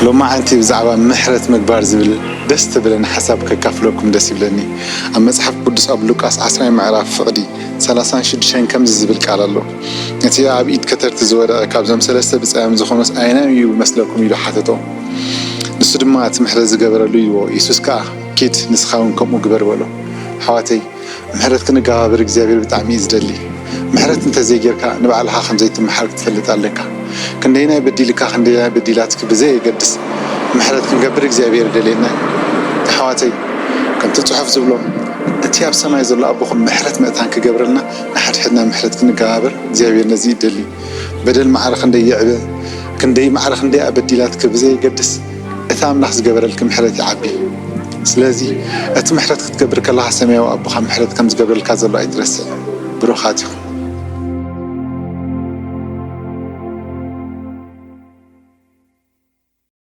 ሎማዓንቲ ብዛዕባ ምሕረት ምግባር ዝብል ደስ ትብለኒ ሓሳብ ከካፍለኩም ደስ ይብለኒ። ኣብ መጽሓፍ ቅዱስ ኣብ ሉቃስ ዓስራይ ምዕራፍ ፍቕዲ ሰላሳን ሽዱሽተን ከምዚ ዝብል ቃል ኣሎ። እቲ ኣብ ኢድ ከተርቲ ዝወደቐ ካብዞም ሰለስተ ብጻዮም ዝኾኑስ ኣየናይ እዩ ይመስለኩም? ኢሉ ሓተቶ። ንሱ ድማ እቲ ምሕረት ዝገበረሉ ኢልዎ። የሱስ ከኣ ኪድ ንስኻ እውን ከምኡ ግበር በሎ። ኣሕዋተይ ምሕረት ክንገባብር እግዚኣብሔር ብጣዕሚ እዩ ዝደሊ። ምሕረት እንተዘይጌርካ ንባዕልኻ ከምዘይትመሓር ክትፈልጥ ኣለካ። ክንደይናይ በዲልካ ክንደይናይ በዲላትኪ ብዘየገድስ ምሕረት ክንገብር እግዚኣብሔር ይደልየና። ኣሕዋተይ ከምቲ ጽሑፍ ዝብሎ እቲ ኣብ ሰማይ ዘሎ ኣቦኹም ምሕረት መእታን ክገብረልና ንሓድሕድና ምሕረት ክንገባብር እግዚኣብሔር ነዚ ይደሊ። በደል ማዕረ ክንደይ ይዕበ ክንደይ ማዕረ ክንደይ ኣበዲላትኪ ብዘየገድስ እቲ ኣምላኽ ዝገበረልኪ ምሕረት ይዓቢ። ስለዚ እቲ ምሕረት ክትገብር ከለኻ ሰማያዊ ኣቦኻ ምሕረት ከም ዝገብረልካ ዘሎ ኣይትረስዕ። ብሩኻት ኢኹም።